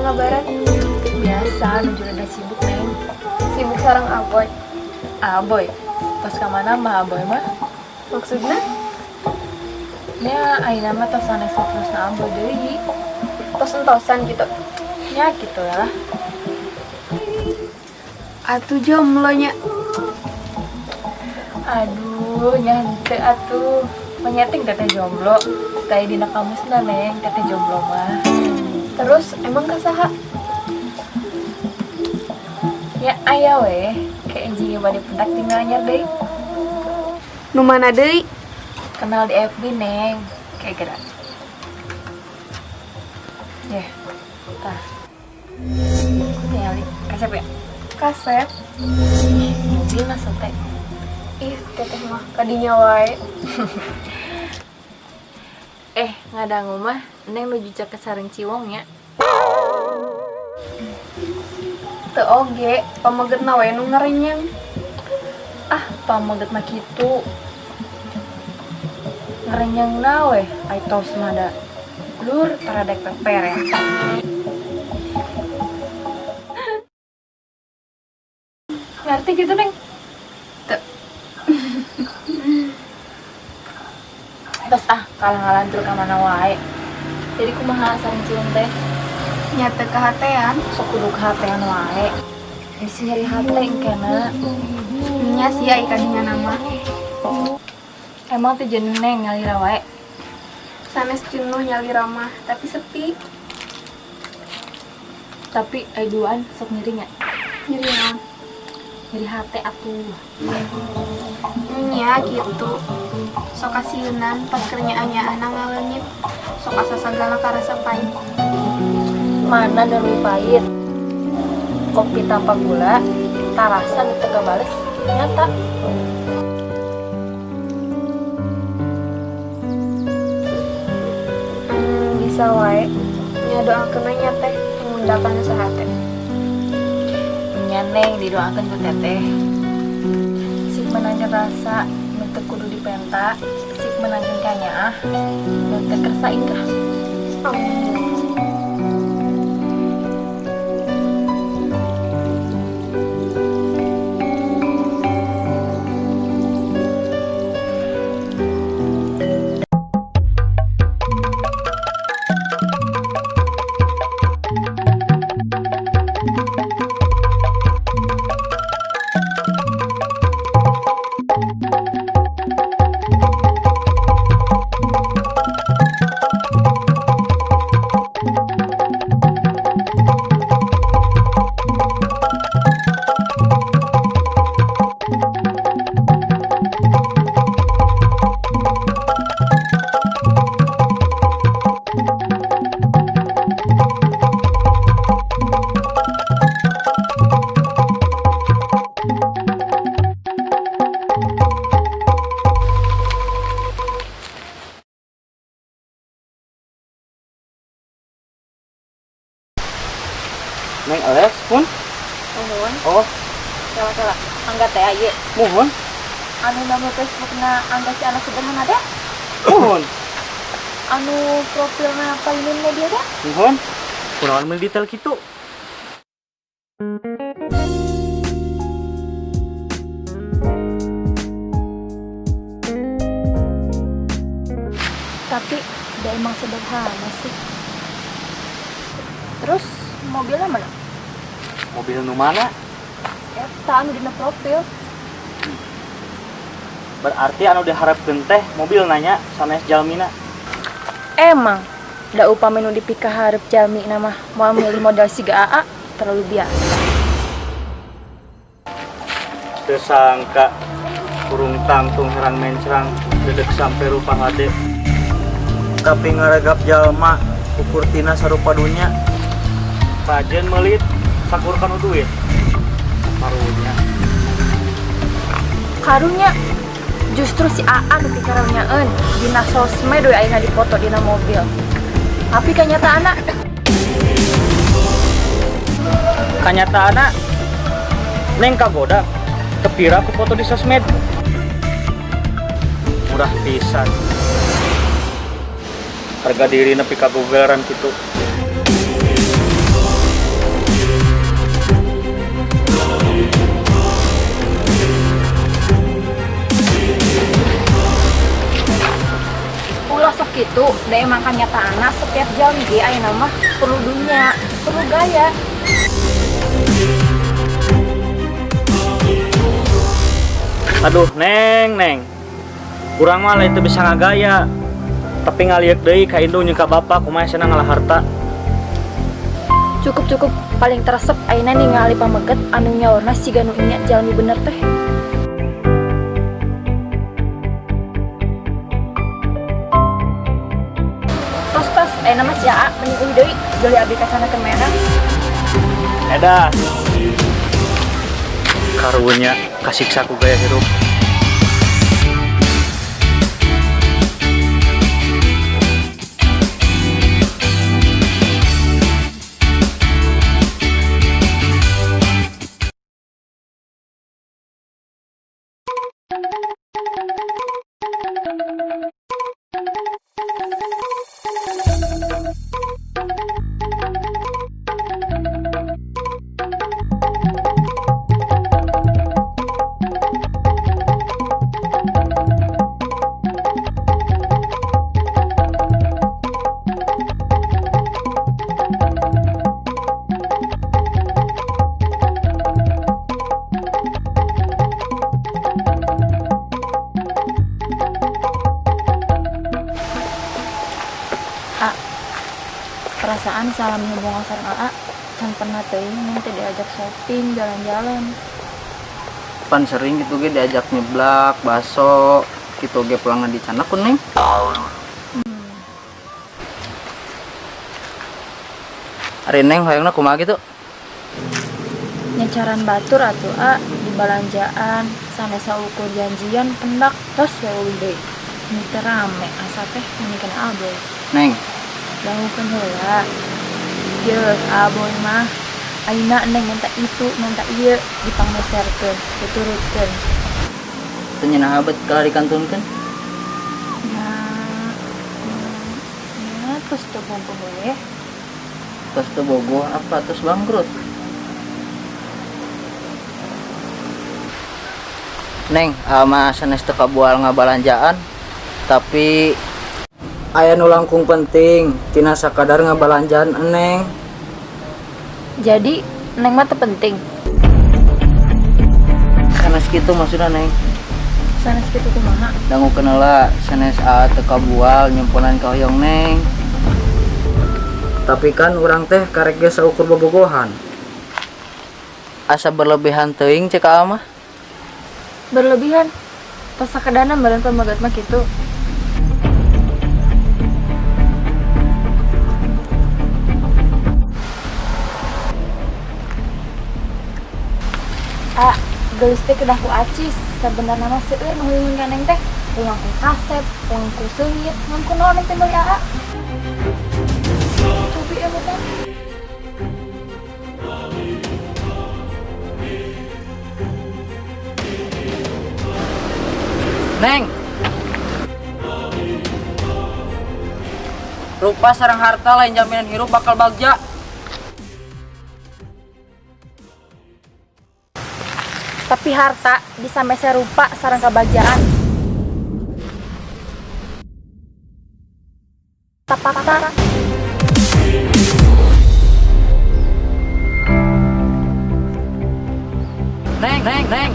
ngabaran. Biasa, nuju rada sibuk, Neng. Sibuk sareng Aboy. Aboy? Pas ka mana mah Aboy mah? Maksudna? Nya, ayeuna mah tos sanes terusna Aboy deui. Tos-entosan gitu. Nya gitu lah. Atuh jomblo nya. Aduh, nya henteu atuh. Menyeting teteh jomblo. Teh dina kamusna, Neng, teteh jomblo mah. Terus emang ka saha? Ya aya weh, kayak enjing bade pendak tinggal anyar deui. Nu mana deui? Kenal di FB, Neng. Kayak gerak. Ya, tah. Tinggal kasep ya? Kasep. Mobilna sote. Ih, teteh mah kadinya wae. Ngadangu mah Neng nuju caket sareng Ciwong nya. Teu oge, pamegetna we nu ngarenyang. Ah, pameget mah kitu. Ngarenyangna we, ai tos mah da. Lur taradek pepere. Ngerti gitu, Neng? Teu. Tos ah, kalah-ngalantur ka mana wae. Jadi kumaha sareng Ciwong teh? Nya teu kahatean. Sok kudu kahatean wae. Bisi nyeri hate engkena. Nya sia ai kadinya nama. Emang teh jenuh, Neng, nyalira wae? Sanes jenuh nyalira mah, tapi sepi. Tapi ai duaan sok nyeri nya. Nyeri naon? Nyeri hate atuh. Nya kitu. Sok kasieunan pas keur nyaah-nyaahna ngaleungit. Sok asa sagala karasa pahit. Mana nu leuwih pahit? Kopi tanpa gula, tarasa nu teu kabales, nyata. Bisa wae. Nya doakeun we nya teh ngundakan sahate. Nya Neng didoakeun ku teteh. Sik menangkeun rasa nu teu kudu dipenta, sik menangkeun kanyaah nu teu kersa ingkah. Amin. Neng eles pun? Muhun. Oh. Kela-kela. Angga teh ieu. Muhun. Anu nama Facebookna Angga si anak sederhana teh? Muhun. Anu profilna Paimin Media teh? Muhun. Kunaon meuli detail kitu? Tapi da emang sederhana sih. Terus mobilnya mana? Mobil nu mana? Eta anu dina profil. Berarti anu diharapkeun teh mobil nanya sanes jalmina. Emang da upami nu dipikahareup jalmina mah moal meuli modal siga AA terlalu biasa. Teu sangka burung tangtung herang mencrang dedek sampe rupa hade. Tapi ngaregap jalma ukur tina sarupa dunya. Rajen melit sakur kanu duit. Karunya. Karunya justru si AA nu pikarunyaeun dina sosmed we ayeuna dipoto dina mobil. Tapi kanyataanna Neng kagoda tepira ku foto di sosmed. Murah pisan. Harga diri nepi ka gogeran kitu. kitu, da emang kanyataanna setiap jalmi ge ayeuna mah perlu dunya, perlu gaya. Aduh, Neng, Neng. Urang mah lain teu bisa ngagaya. Tapi ngaliek deui ka indung jeung ka bapak kumaha cenah ngalah harta. Cukup-cukup paling teresep ayeuna ningali pameget anu nyaurna siga nu nya jalmi bener teh. Tos-tos ayeuna mah si Aa mending euy deui geuli abdi kacana keur merah. Edan. Karunya kasiksa ku gaya hirup. A, perasaan salam hubungan sareng AA can pernah teuing neng teh diajak shopping, jalan-jalan. Pan sering gitu ge diajak nyeblak, baso, gitu ge pulangan di cana ku Neng. Ari Neng hoyongna kumaha gitu? Nyacaran batur atuh A di balanjaan, sanes saukur janjian pendak tos we eueuh deui. Nu teu rame asa teh mendingan Aboy. Neng, dangukeun heula. Yeuh, Aboy mah ayeuna Neng minta itu, minta ieu dipangmeserkeun, diturutkeun. Teu nyeunah abet kalah dikantunkeun. Ya, ya, terus teu bogoh we. Tos teu bogoh apa terus bangkrut? Neng, ama sanes teu kabual ngabalanjaan, tapi aya nu langkung penting tina sakadar ngabalanjaan Neng. Jadi Neng mah teu penting. Sanes kitu maksudna Neng. Sanes kitu kumaha? Dangukeun heula sanes aa teu kabual nyumponan ka hoyong Neng. Tapi kan urang teh karek ge saukur bobogohan. Asa berlebihan teuing cek aa mah. Berlebihan? Tos sakedana meureun pameget mah kitu. A, geulis teh kedah ku acis, sabenerna mah seueur nu huyungeun ka Neng teh. Langkung kasep, langkung seungit, ngan kunaon Neng teh meuli aa? Cobi eta teh. Neng. Rupa sareng harta lain jaminan hirup bakal bagja. Tapi harta bisa meser rupa sareng kebagjaan. Tapakta. Neng, Neng, Neng.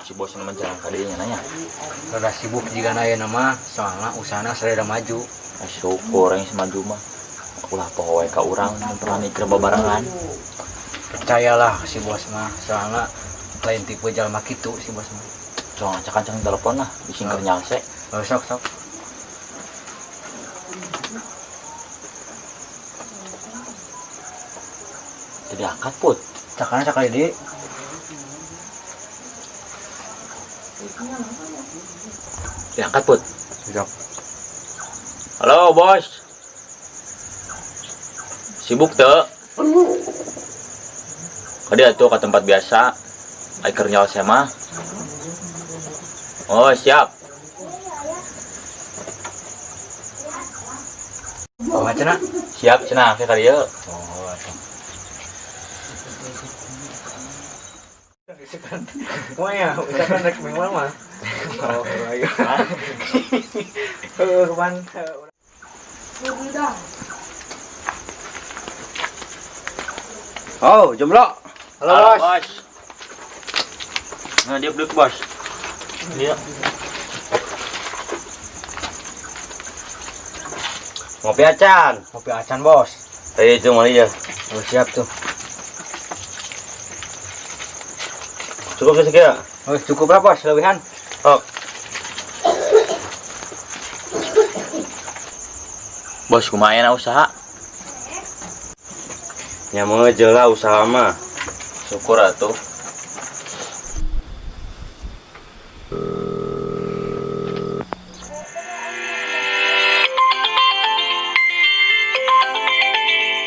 Si bos nama jalan kadinya nanya. Rada sibuk jika naya nama, soalnya usahana sereda maju. Syukur yang semaju mah. Ulah poho we ka urang mun pernah mikir babarengan. Percayalah si bos mah, soalnya lain tipe jalma kitu si bos mah. Cong acak-acak telepon lah, bising keur nyalse. Oh, sok sok. Teu diangkat put. Cakana sakali deui. Diangkat put. Siap. Halo bos. Sibuk teu? Kadi atuh ka tempat biasa. Ai keur nyalse mah. Oh siap. Kumaha cenah? Siap cenah ke ka dieu. Oh, atuh. Kumaha ya, ucapan rek mewah mah. Oh, ayo. Heuh, kumaha. Oh, jomblo. Halo, Bos. Nah, dia duduk, Bos. Dia. Ngopi acan. Ngopi acan, Bos. Ayo, itu mari ya. Oh, siap tuh. Cukup sekian. Oh, cukup lah, Bos, lebihan. Oh. Bos, kumaha aya usaha? Nya meujeuh lah usaha mah. Syukur atuh.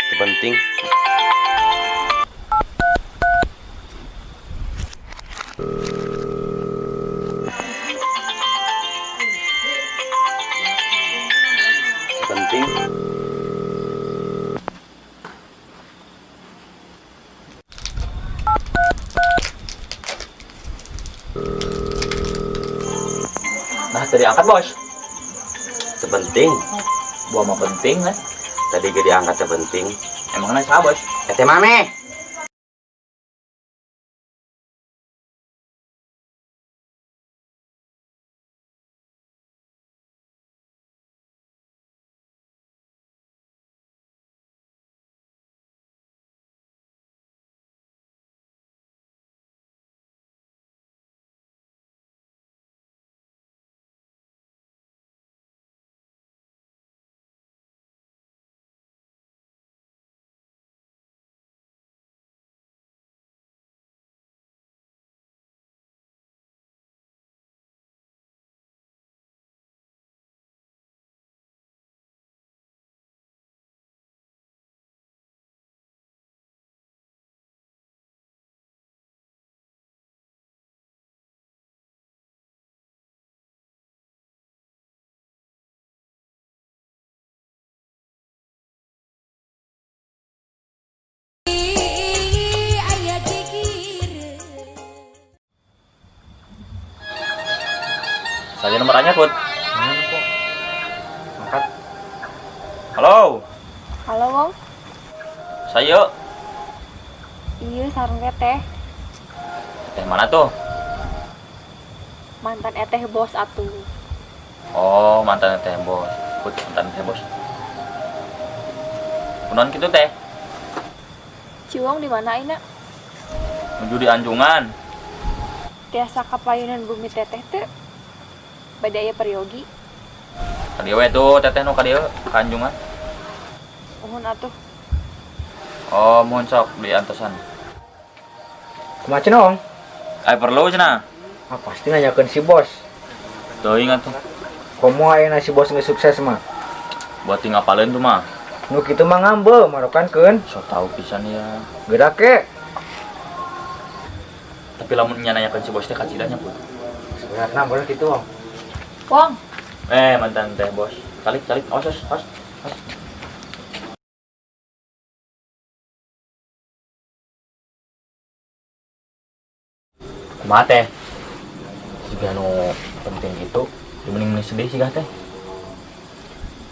Itu penting. Penting. Nah, tadi angkat, Bos. Itu penting. Buah mah penting, kan? Tadi ge diangkat teh penting. Emangnya saha, Bos? Teh maneh. Saja nomornya, Put. Angkat. Halo. Halo, Wong. Saya. Iya, sareng teteh. Teh mana tuh? Mantan eteh bos atuh. Oh, mantan eteh bos. Put, mantan eteh bos. Kunaon kitu teh? Ciwong di mana ayeuna? Nuju di Anjungan. Tiasa kapayunan bumi teteh teu? Bade aya peryogi. Ka dieu we tuh teteh nu ka dieu ka Anjungan. Uhun atuh. Oh, mohon sok di antosan. Kumaha cenah, Ong? Ai perlu cenah. Ah, pasti nanyakeun si bos. Teuing atuh. Komo ayeuna si bos geus sukses mah. Buat tingapaleun tuh mah. Nu kitu mah ngambeu marokankeun. So tau pisan ya. Gerak ke. Tapi lamun nya nanyakeun si bos teh kacida nya, Put. Sebenarnya bener kitu, Ong. Wong. Mantan teh bos. Calik, calik. Os, os, os. Os. Kumaha teh? Siga nu penting gitu, mending mending sedih siga teh.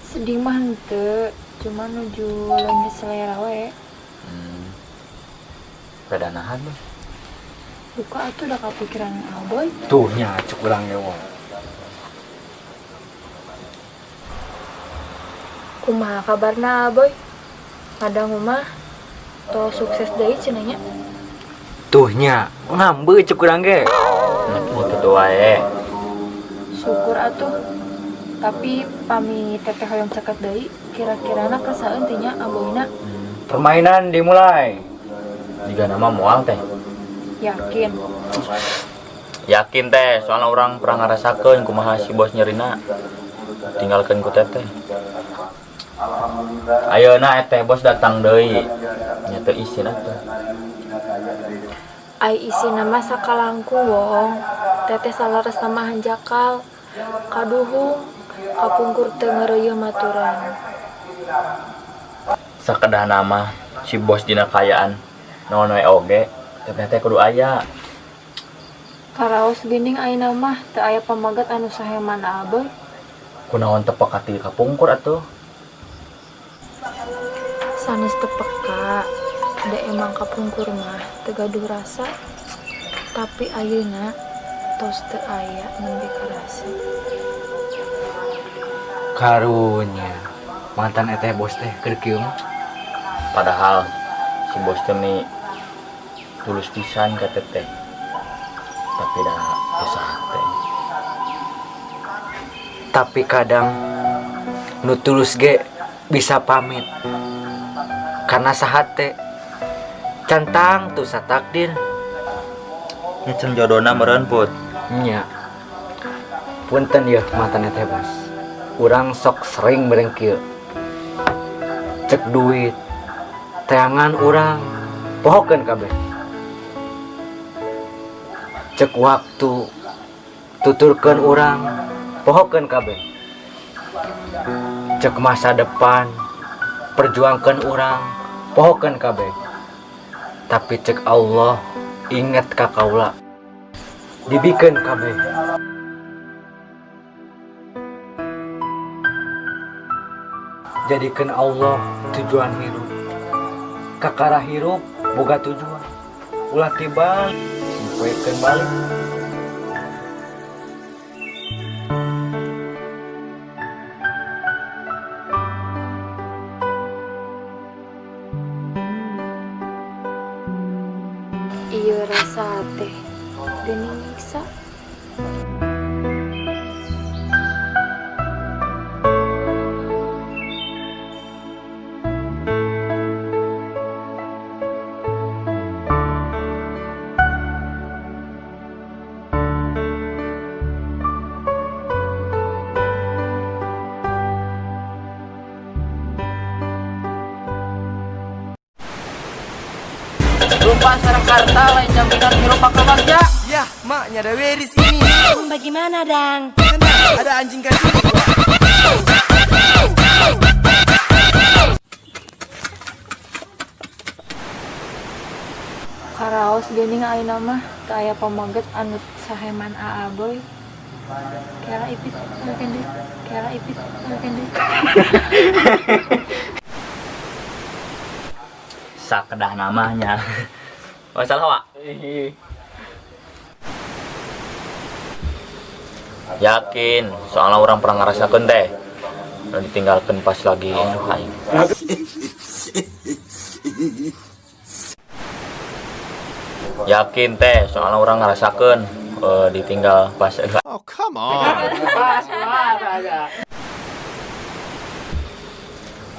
Sedih mah henteu, cuma nuju leungit selera we. Rada nahan tuh. Buka atuh udah kepikiran Aboy. Tuh nya cuk urang ge, Wong. Kumaha kabarna Aboy? Kadang mah to sukses deui cenah nya. Tuh nya, ngambeu cuk urang ge. Nah, kitu wae. Syukur atuh. Tapi pami teteh hoyong caket deui, kira-kirana kesaeun teh nya Aboyna. Permainan dimulai. Jiga nama moal teh. Yakin. Yakin teh, soalnya orang pernah ngarasakeun kumaha si bos nyerina. Tinggalkeun ku teteh. Ayeuna teh bos datang deui. Nya teu isin atuh. Ai isina mah sakalangkung, Wong. Teteh salares mah hanjakal. Kaduhung kapungkur teu ngeureuyeuh maturan. Sakedahna mah si bos dina kaayaan naon we oge, tapi teh kudu aya. Karaos geuning ayeuna mah teu aya pamaget anu saheman Aboy. Kunaon teu peka ti kapungkur atuh? Sanes teu peka, da emang kapungkur mah teu gaduh rasa. Tapi ayeuna tos teu aya nembe karasa. Karunya mantan eteh bos teh keur kieu mah. Padahal si bos teh nih tulus pisan ka teteh. Tapi dah teu sahate. Tapi kadang nu tulus ge bisa pamit. Karena sahate cantang tuh satakdir. Nya can jodona meureun Put. Nya. Punten yeuh mantan eteh bos. Urang sok sering meureun kieu. Cek duit teangan urang pohokeun kabeh. Cek waktu tuturkeun urang pohokeun kabeh. Cek masa depan perjuangkeun urang pohokeun kabeh. Tapi cek Allah inget ka kaula dibikeun kabeh. Jadikeun Allah tujuan hirup. Kakara hirup boga tujuan. Ulah tiba poekeun balik. Ieu rasa teh geuning nyiksa. Lupa sareng karta lain jaminan hirup bakal bagja. Yah, mak nyada weris ini. Bagaimana, Dang? Tenang, ada anjing kasih. Karaos geuning ayeuna mah teu aya pamaget anu saheman Aa Boy. Kela ipit mungkin deui, kela ipit mungkin deui. Sakedah namanya. Masalah Wak. Yakin, soalnya orang pernah ngerasakeun teh. Nu ditinggalkeun pas lagi aduh aing. Yakin teh, soalnya orang ngerasakeun ditinggal pas aduh. Oh, come on.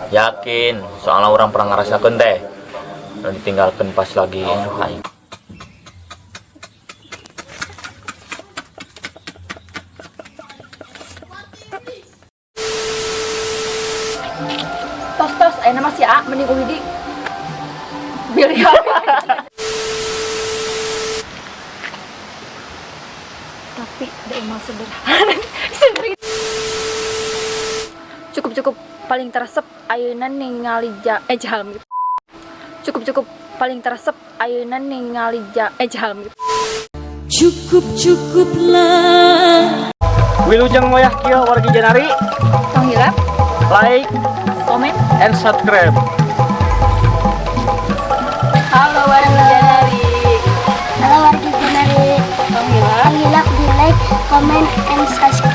Yakin, soalnya orang pernah ngerasakeun teh. Nu ditinggalkeun pas lagi aduh aing. Tos-tos ayeuna mah si A mending uih di bilih. Tapi da emang sederhana. Sederhana. Cukup-cukup paling teresep ayeuna ningali jalmi. Cukup-cukup paling teresep ayeuna ningali jalmi. Cukup-cukuplah. Wilujeng wayah kieu wargi Janari. Tong hilap, like, komen, and subscribe. Halo wargi Janari. Halo wargi Janari. Tong hilap, Tong hilap di like, komen, and subscribe.